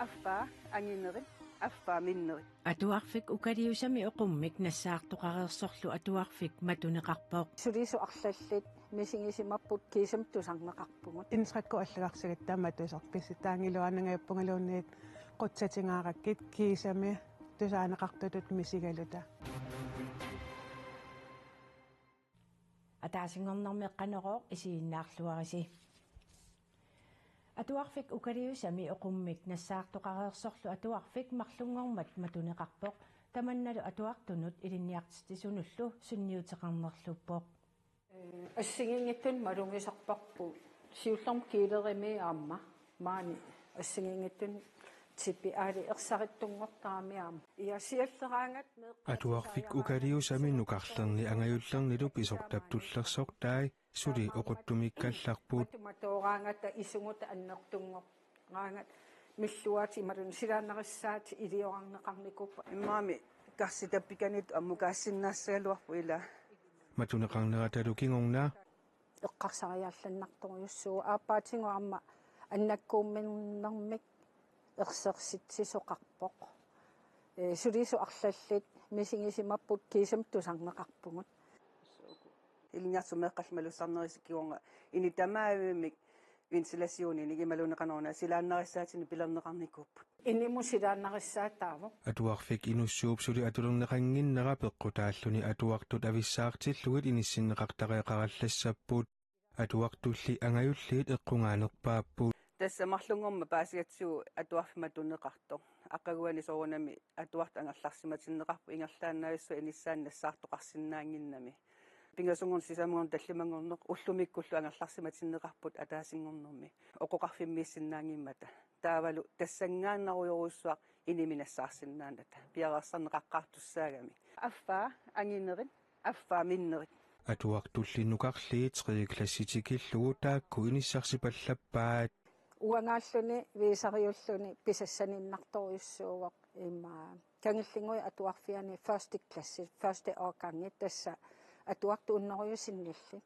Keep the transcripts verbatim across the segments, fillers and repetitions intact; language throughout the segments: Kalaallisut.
Affaa anginerit, affaa minnerit. Atuarfik Ukaliusami oqummik nassaartoqareersorlu atuarfik matuneqarpoq. Sulisut arlallit misigisimapput kiisami tusarneqarpugut. Intrakkut allagarsigatta matusoq pissutaanngilluinnangajapput imaluunniit qutsatingaarakkit kiisami tusaaneqartutut misigaluta. Ataasinngornermi Qanorooq isiginnaarluarisi. Atuarfik Ukaliusami oqummik nassaartoqareersorlu atuarfik marlunngormat matuneqarpoq. Tamannalu atuartunut ilinniartitsisunullu sunniuteqarnerluppoq. Assigiinngitsunik malugisarparput. Siullermik kiilerimi aamma. Maani assigiinngitsunik tipi aali ersarittunngortarami aamma. Ia sialleraangat meeqqat Atuarfik Ukaliusami nukarlerni angajullernilu pisortap tullersortai suli oquttumikkallarput. Matooraangata isugut annertunngortaangat milluaat imaluunniit silaannarissaat iliorarneqarnikuupput. Imaami karsitappikaniit ammukaassinnaassagaluarpoq ila. Matuneqarneratalu kingorna. Eqqarsariaallannartorujussuuvoq aappaatigut aamma annakkuumminnermik ersersitsisoqarpoq. Ee, sulisut arlallit misigisimapput kiisami tusarneqarpugut. Ilinniartitsisut meeqqallu malugisarnerisa kingorna ini tamaavimmi ventilationinik imaluunniit qanoruna silaannarissaatinik pilerneqarnikuupput. Inimut silaannarissaataavoq. Atuarfik Inussuup suli atulerneqannginnera peqqutaalluni atuartut avissaartillugit inissinneqartariaqarallassapput. Atuartulli angajulliit eqqugaanerpaapput. Tassa marlunngormat paasigatsigu atuarfik matuneqartoq. Aqaguani soorunami atuartut angerlarsimatinneqarput ingerlaannavissua inissaannik nassaartoqarsinnaannginnami. Pingasunngorneq sisamanngorneq tallimanngorneq ullumikkullu angerlarsimatinneqarput ataasinngornermi. Oqoqarfimmiissinnaanngimmata. Taavalu tassanngaannarujorujussuaq inimi nassaarsinnaanata. Piareersarneqaqqaartussaagami. Affaa anginerit, affaa minnerit. Atuartulli nukarliit tredje klasse tikillugu taakku inissarsipallappaat. Uangaalluni viisariulluni pisassaniinnartorujussuuvoq ima. Kangillinnguit atuarfianni første klasse, første årgangi tassa atuartut hunnorujusinnillit.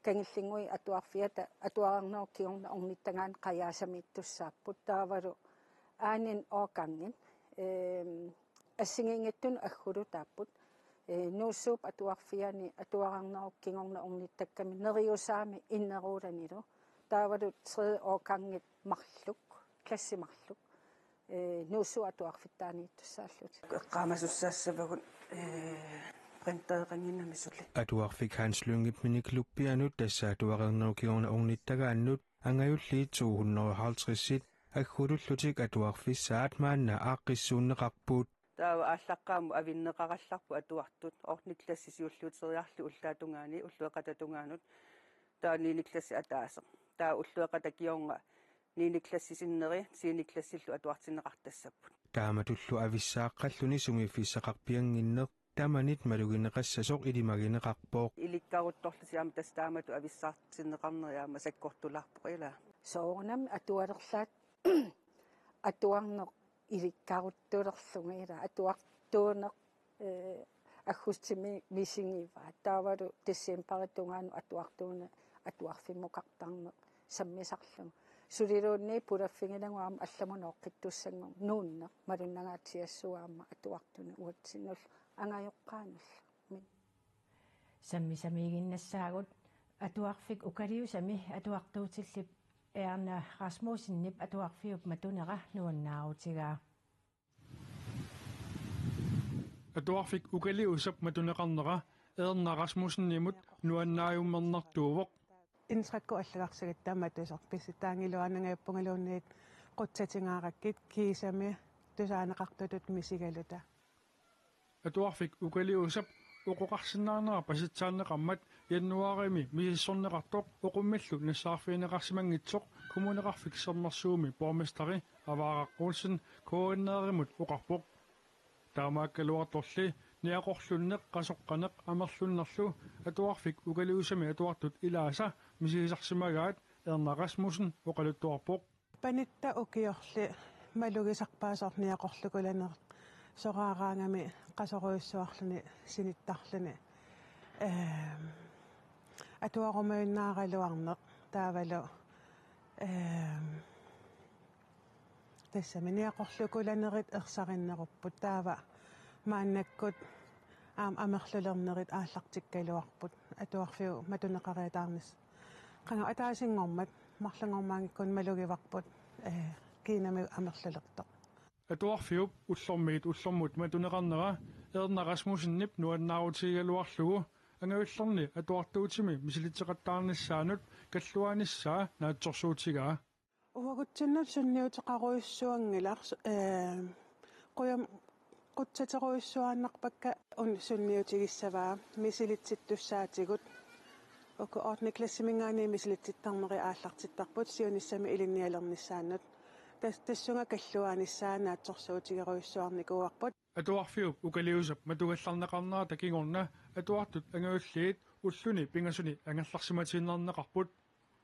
Kangillinnguit atuarfiata atuarnerup kingorna ornittagaanni qajaasamiittussaapput taavalu anden årgangit, ehm, assigiinngitsunut aggulutaapput. Ee, Nuussuup atuarfiani atuarnerup kingorna ornittakkami neriusaami inneruulanilu. Taavalu tredje årgangit marluk, klassit marluk. Ee, Nuussuup atuarfittaaniittussaallutik. Eqqaamasussaassavagut, ee, printereqannginnami suli. Atuarfik Hans Lyngep Minikluppianut tassa atuarnerup kingorna ornittagaannut angajulliit to hundrede og halvtreds aggulullutik atuarfissaat maanna aaqqissuunneqarput. Taava aallaqqaammut avinneqarallarput atuartut, ottende klassi siulliuteriarlugu ullaap tungaani, ullueqataata tungaanut. Taava niende klassi ataaseq. Taava ullueqataata kingorna niende klassi sinneri, tiende klassillu atuartinneqartassapput. Taamatullu avissaaqqalluni sumiiffissaqarpiannginneq tamanit malugineqassasoq ilimagineqarpoq. Ilikkaruttorlutik aamma tassa taamatut avissaartinneqarneri aamma sakkortulaarpoq ilaa. Soorunami atualerlaat atuarneq ilikkaruttulerlugu ilaa atuartuuneq, ee, aggustimi misigivaat. Taavalu decembarip tungaanut atuartuuneq atuarfimmukartarneq sammisarlugu. Suliluunniit pulaffigilagut aamma allamut nooqqittussanngorneq nuunneq malunnangaatsiassuuvoq aamma atuartunik uatsinnullu angajoqqaanullu. Sammisamiiginnassaagut. Atuarfik Ukaliusami atuartuutillip Erna Rasmussenip atuarfiup matunera nuannaarutigaa. Atuarfik Ukaliusap matuneqarnera Erna Rasmussenimut nuannaajummernartuuvoq. Intrakkut allagarsigatta matusoq pissutaanngilluinnangajapput imaluunniit qutsatingaarakkit kiisami tusaaneqartutut misigaluta. Atuarfik Ukaliusap oqoqarsinnaanera pasitsaanneqarmat januaarimi misissorneqartoq oqummillu nassaarfigineqarsimanngitsoq Kommuneqarfik Sermersuumi borgmesteri Avaaraq Olsen K N R-imut oqarpoq. Taamaakkaluartorli niaqorlunneq qasoqqaneq amerlunnerlu Atuarfik Ukaliusami atuartut ilaasa misigisarsimagaat Erna Rasmussen oqaluttuarpoq. Panitta ukiorli malugisarpaa soorlu niaqorlukulaneq soraaraangami qasorujussuarluni sinittarluni. Ehm, atuarumajunnaaraluarneq taavalu, ehm, Tassami niaqorlukulanerit ersarinnerupput, taava maannakkut aamma amerlulernerit aallartikkaluarput atuarfiup matuneqariataarnissaq. Qanga ataasinngormat marlunngormaanngikkunik malugivarput, ee, kiinami amerlulertoq. Atuarfiup ullormiit ullormut matuneqarnera Erna Rasmussenip nuannaarutigigaluarlugu angajullerni atuartuutimi misilitseqattaarnissaanut kalluaanissaa naatsorsuutigaa. Uagutsinnut sunniuteqarujussuanngilaq, ee, qujam-, qutsaterujussuaannarpakka una sunniutigissavaa misilitsittussaatigut. Uku ottende klassiminngaanniit misilitsittarneri aallartittarput siunissami ilinnialernissaannut. Tas-, tassunga kalluaanissaa naatsorsuutigerujussuarnikuuarput. Atuarfiup Ukaliusap matugallarneqarnerata kingorna atuartut angajulliit ulluni pingasuni angerlarsimatiinnarneqarput.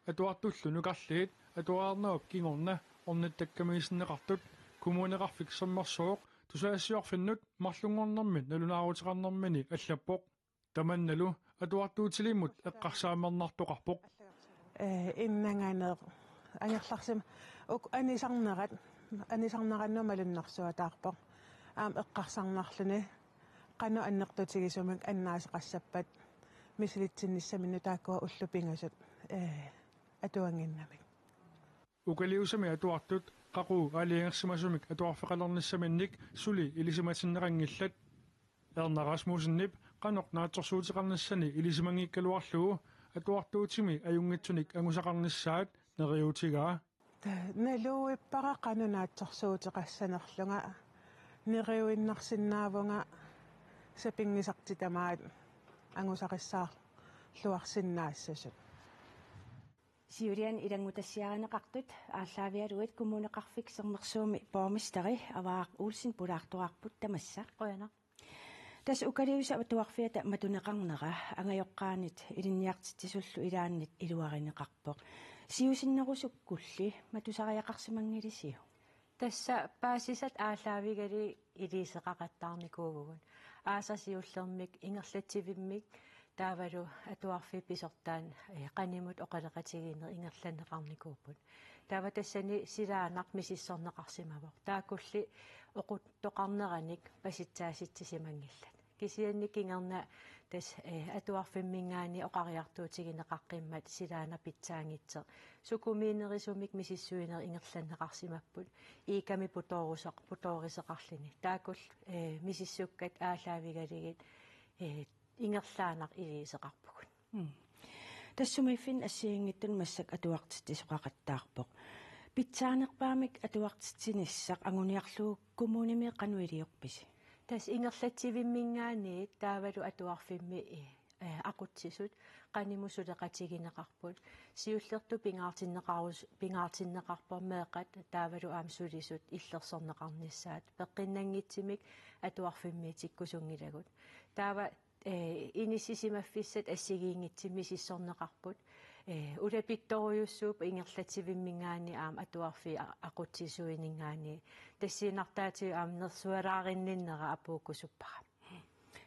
Atuartullu nukarliit atuariarnerup kingorna ornittakkamiisinneqartut Kommuneqarfik Sermersooq tusagassiorfinnut marlunngornermi nalunaaruteqarnermini allappoq. Tamannalu atuartuutilimmut eqqarsaammarnartoqarpoq. Ee, innanganeq angerlarsima-, uk-, anisarnerat, anisarnerannut malunnarsuataarpoq. Aamma eqqarsarnarluni qanoq annertutigisumik annaaseqassappat misilitsinnissaminut taakkua ullut pingasut, ee, atuannginnamik. Ukaliusami atuartut qaqugu aalajangersimasumik atuarfeqalernissaminnik suli ilisimatinneqanngillat. Erna Rasmussenip qanoq naatsorsuuteqarnissani ilisimanngikkaluarlugu atuartuutimi ajunngitsunik angusaqarnissaat neriuutigaa. Naluvippara qanoq naatsorsuuteqassanerlunga, neriuinnarsinnaavunga sapinngisartik tamaat angusarissaarluarsinnaassasut. Siuliani ilanngutassiarineqartut aallaavigalugit Kommuneqarfik Sermersuumi borgmesteri Avaaq Olsen pulaartoqarput tamassa. Qujanaq. Tassa Ukaliusap atuarfiata matuneqarnera angajoqqaanit ilinniartitsisullu ilaannit iluarineqarpoq. Siusinnerusukkulli matusariaqarsimanngilisiuk? Tassa paasisat aallaavigalugit iliuuseqaqattaarnikuuvugut. Aasaq siullermik ingerlatsivimmik taavalu atuarfiup pisortaani, ee, qanimut oqaloqatigiinneq ingerlanneqarnikuupput. Taava tassani silaannaq misissorneqarsimavoq. Taakkulli oquttoqarneranik pasitsaasitsisimanngillat. Kisianni kingorna tassa, ee, atuarfimminngaanniit oqariartuutigineqaqqimmat silaannaq pitsaanngitsoq. Sukumiinerusumik misissuineq ingerlanneqarsimapput. Iikkami putoorusoq-, putoorisoqarluni. Taakkulu, ee, misissukkat aallaavigalugit, ee, ingerlaannaq iliuuseqarpugut. Mm. Tassa sumiiffinni assigiinngitsunik massakkut atuartitsisoqaqattaarpoq. Pitsaanerpaamik atuartitsinissaq anguniarlugu kommunimi qanoq iliorpisi? Tassa ingerlatsivimminngaanniit taavalu atuarfimmi, ee, ee, aqutsisut qanimut suleqatigineqarput. Siullertut pingaartinneqarus-, pingaartinneqarpoq meeqqat taavalu aamma sulisut illersorneqarnissaat. Peqqinnanngitsumik atuarfimmiitikkusunngilagut. Taava, ee, inissisimaffissat assigiinngitsut misissorneqarput. Ee, ulapittorujussuupput ingerlatsivimminngaanniit aamma atuarfiit a-, aqutsisuininngaanniit. Tassiinnartaatigut aamma nersualaarinninnera apuukkusuppara.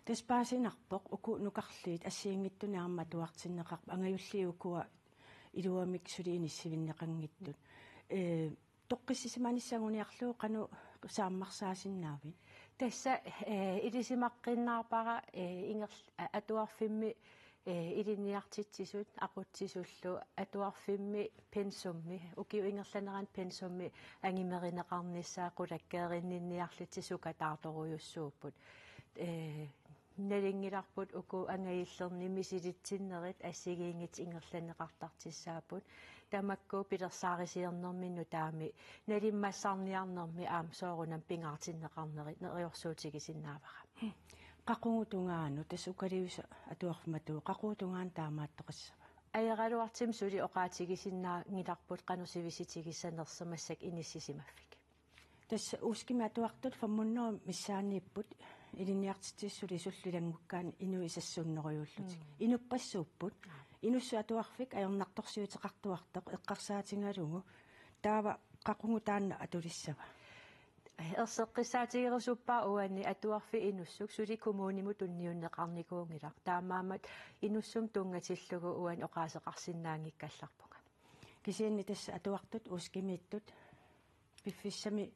Tassa paasinarpoq uku nukarliit assigiinngitsunik aamma atuartinneqarput angajulliit ukua iluamik suli inissivinneqanngitsut. Ee, toqqissisimanissaq anguniarlugu qanoq saammarsaasinnaavit? Tassa, ee, ilisimaqqinnaarpara, ee, ingerl-, a-, atuarfimmi, ee, ilinniartitsisut aqutsisullu atuarfimmi pensummi, ukiup ingerlanerani pensummi angumerineqarnissaa qulakkeerinninniarlutik sukataartorujussuupput. Ee, nalunngilarput uku angajullerni misilitsinnerit assigiinngitsut ingerlanneqartartussaapput. Tamakku pilersaarusiornermi nutaami nalimmassarniarnermi aamma soorunami pingaartinneqarnerit neriorsuutigisinnaavara. Qaqugu tungaanut, tassa Ukaliusa atuarfimmi atuuvoq, qaqugu tungaanut taamaattoqassava? Ajoraluartumik suli oqaatigisinnaanngilarput qanoq sivisutigissanersoq massakkut inissisimaffik. Tassa uskimi atuartut femhundrede missaanniipput, ilinniartitsisut sulisullu ilanngukkaanni inuit sassuunnerujuullutik. Mm. Inuppassuupput. Aa. Inussuk atuarfik ajornartorsiuteqartuartoq eqqarsaatigalugu. Taava qaqugu taanna atulissava? Erseqqissaatigerusuppara uani atuarfik inussuk suli kommunimut tunniunneqarnikuunngilaq. Taamaammat inussumik tunngatillugu uani oqaaseqarsinnaanngikkallarpunga. Kisianni tassa atuartut uskimiittut Piffissami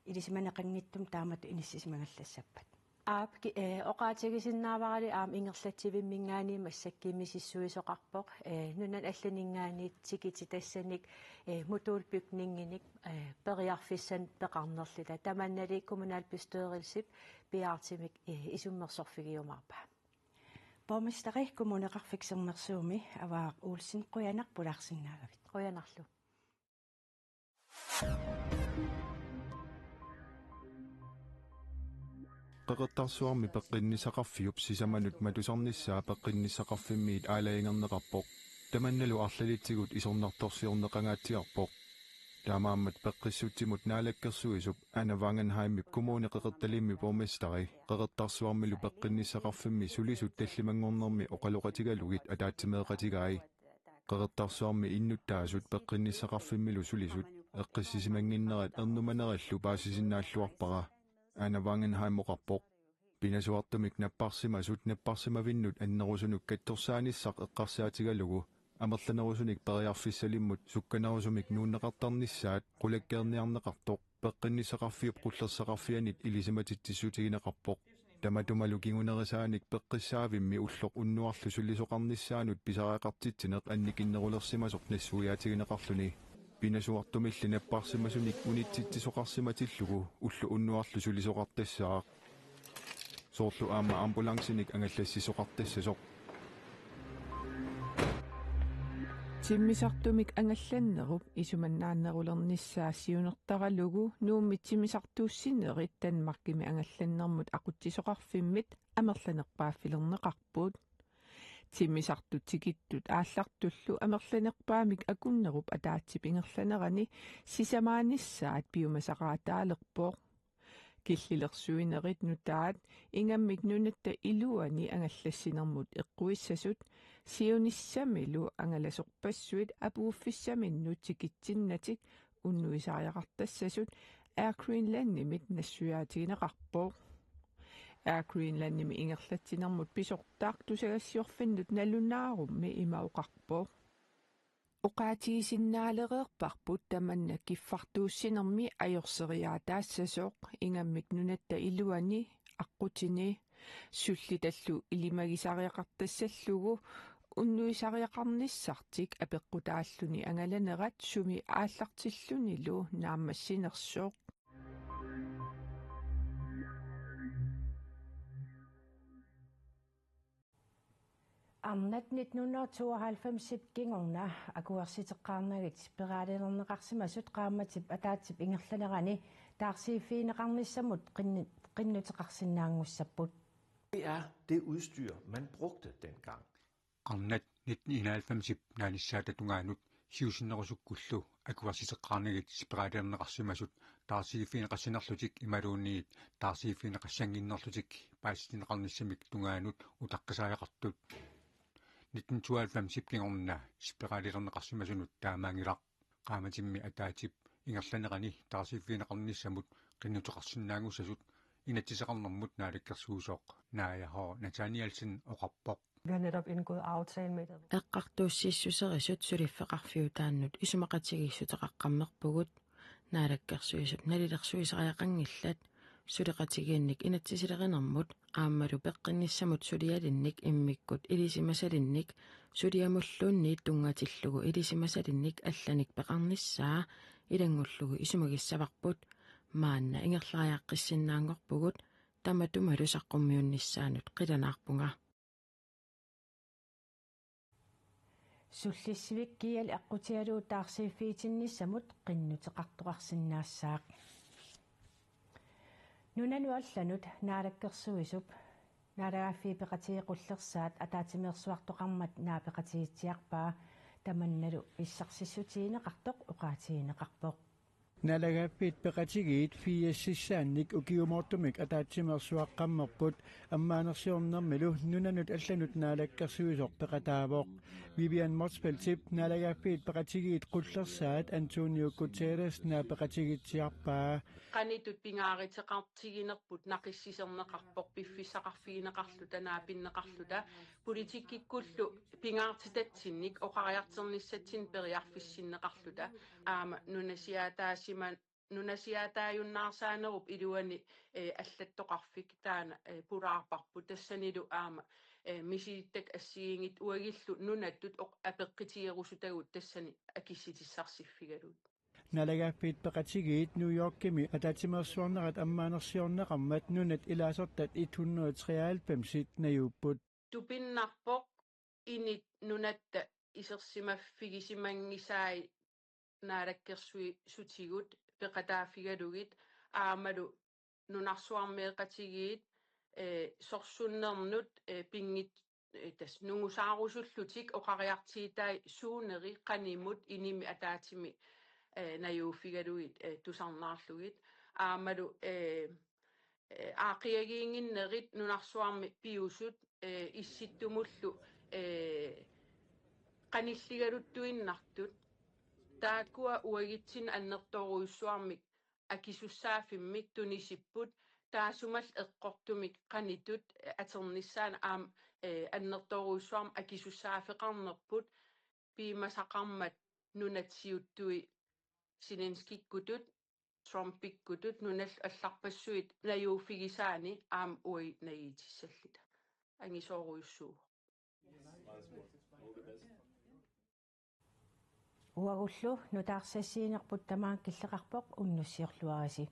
ilisimaneqanngitsumik taamatut inissisimagallassapput. Aap, ki-, ee, oqaatigisinnaavarali aamma ingerlatsivimminngaanniit massakkut misissuisoqarpoq, ee, nunanut allaninngaanniit tikititassanik, ee, modulbygninginik, ee, periarfissanik peqarnerluta. Tamannali kommunalbestyrelsip piaartumik, ee, isummersorfigiumaarpaa. Borgmesteri Kommuneqarfik Sermersuumi Avaaq Olsen, qujanaq pulaarsinnaagavit. Qujanarlu. Qeqertarsuarmi peqqinnissaqarfiup sisamanut matusarnissaa peqqinnissaqarfimmiit aalajangerneqarpoq. Tamannalu arlalitsigut isornartorsiorneqangaatsiarpoq. Taamaammat peqqissutsimut naalakkersuisup Anna Wangenheimip Kommune Qeqertalimmi borgmesteri Qeqertarsuarmilu peqqinnissaqarfimmi sulisut tallimanngornermi oqaloqatigalugit ataatsimeeqatigai. Qeqertarsuarmi innuttaasut peqqinnissaqarfimmilu sulisut eqqissisimannginnerat ernumanerallu paasisinnaalluarpara, Anna Wangenheim oqarpoq. Pinasuartumik napparsimasut napparsimavinnut annerusunut katsorsaanissaq eqqarsaatigalugu amerlanerusunik periarfissalimmut sukkanerusumik nuunneqartarnissaat qulakkeerniarneqartoq peqqinnissaqarfiup qullersaqarfianit ilisimatitsissutigineqarpoq. Tamatumalu kingunerisaanik peqqissaavimmi ulloq unnuarlu sulisoqarnissaanut pisariaqartitsineq annikinnerulersimasoq nassuiaatigineqarluni. Pinasuartumilli napparsimasunik unitsitsisoqarsimatillugu ulloq unnuarlu sulisoqartassaaq. Soorlu aamma ambulancinik angallassisoqartassasoq. Timmisartumik angallannerup isumannaannerulernissaa siunertaralugu Nuummi timmisartuussinerit Danmarkimi angallannermut aqutsisoqarfimmit amerlanerpaaffilerneqarput. Timmisartut tikittut aallartullu amerlanerpaamik akunnerup ataatsip ingerlanerani sisamaanissaat piumasaqaataalerpoq. Killilersuinerit nutaat ingammik nunatta iluani angallassinermut eqquissasut siunissamilu angalasorpassuit apuuffissaminnut tikitsinnatik unnuisariaqartassasut Air Greenlandimit nassuiaatigineqarpoq. Air Greenlandimi ingerlatsinermut pisortaq tusagassiorfinnut nalunaarummi ima oqarpoq: Oqaatigisinnaalereerparput tamanna kiffartuussinermi ajorseriaataassasoq ingammik nunatta iluani aqqutini. Sullitallu ilimagisariaqartassallugu unnuisariaqarnissartik apeqqutaalluni angalanerat sumi aallartillunilu naammassinersoq. Arnat nitten hundrede og tooghalvfems-ip kingorna akuersiteqqaarnagit spiraalilerneqarsimasut qaammatip ataatsip ingerlanerani taarsiiffigineqarnissamut qinni-, qinnuteqarsinnaanngussapput. Det er det udstyr, man brugte dengang. Arnat nitten enoghalvfems-ip naanissaata tungaanut siusinnerusukkullu akuersiteqqaarnagit spiraalilerneqarsimasut taarsiiffigineqassinerlutik imaluunniit taarsiiffigineqassannginnerlutik paasitinneqarnissamik tungaanut utaqqisariaqartut. Nitten tooghalvfems-ip kingorna spiraalilerneqarsimasunut taamaanngilaq. Qaammatimmi ataatsip ingerlanerani taarsiiffigineqarnissamut qinnuteqarsinnaanngussasut inatsiseqarnermut naalakkersuisoq Naaja H. Nathanielsen oqarpoq. Vi har netop indgået aftale med det. Eqqartuussiissuserisut suliffeqarfiutaannut isumaqatigiissuteqaqqammerpugut. Naalakkersuisut nalilersuisariaqanngillat, suleqatigiinnik inatsisilerinermut aammalu peqqinnissamut sulialinnik immikkut ilisimasalinnik suliamulluunniit tunngatillugu ilisimasalinnik allanik peqarnissaa ilanngullugu isumagissavarput. Maanna ingerlariaqqissinnaanngorpugut, tamatumalu saqqummiunnissaanut qilanaarpunga. Sullissivik G L aqqutigalugu taarsiiffigitinnissamut qinnuteqartoqarsinnaassaaq. Nunanut allanut naalakkersuisup naalagaaffiit peqatigiit qullersaat ataatsimeersuartoqarmat naapeqatigiitsiarpaa, tamannalu pissarsissutigineqartoq oqaatigineqarpoq. Naalagaaffiit peqatigiit firsissaannik ukiumoortumik ataatsimeersuaqqammerput, ammaanersiornermilu nunanut allanut naalakkersuisoq peqataavoq. Vivian Motzfeldtip naalagaaffiit peqatigiit qullersaat Antonio Guterres naapeqatigiitsiarpaa. Qanittut pingaaruteqartiginerput naqissiserneqarpoq piffissaqarfigineqarluta, naapinneqarluta, politikkikkullu pingaartitatsinnik oqariartornissatsinnik periarfissinneqarluta, aamma nunasiaataasim ima nunasiaataajunnaarsaannerup iluani, eh, allattoqarfik taanna, eh, pulaarparput tassanilu aamma, eh, misilittakkut assigiinngitsut uagullu nunattut oq-, apeqqutigerusutagut tassani akissutissarsiorfigalugit. Naalagaaffiit Peqatigiit New Yorkimi ataatsimeersuarnerat ammaanersiorneqarmat nunat ilaasortat et hundrede og treoghalvfemsit najuupput. Tupinnarpoq init nunatta isersimaffigisimanngitsai naalakkersuisutigut peqataaffigalugit aammalu nunarsuarmioqatigiit, eh, sorsunnernut, eh, pinngit-, eh, tassa nungusaarusullutik oqariartuutai suuneri qanimut inimi ataatsimi, eh, najuuffigalugit, eh, tusarnaarlugit. Aammalu, eh, eh, aaqqiagiinnginnerit nunarsuarmi piusut, eh, issittumullu, eh, qanilligaluttuinnartut. Taakkua uagutsinnut annertoorujussuarmik akisussaaffimmik tunisipput, taassumalu eqqortumik qanitut, eh, atornissaanut aamma, eh, annertoorujussuarmik akisussaaffeqarnerput piumasaqarmat nunat siuttui Zelenskikkutut, Trumpikkutut nunallu allarpassuit najuuffigisaanni aamma uagut najuutissalluta. Angisoorujussuuvoq. Uagullu nutaarsiassiinerput tamaanga killeqarpoq, unnussiorluarisi.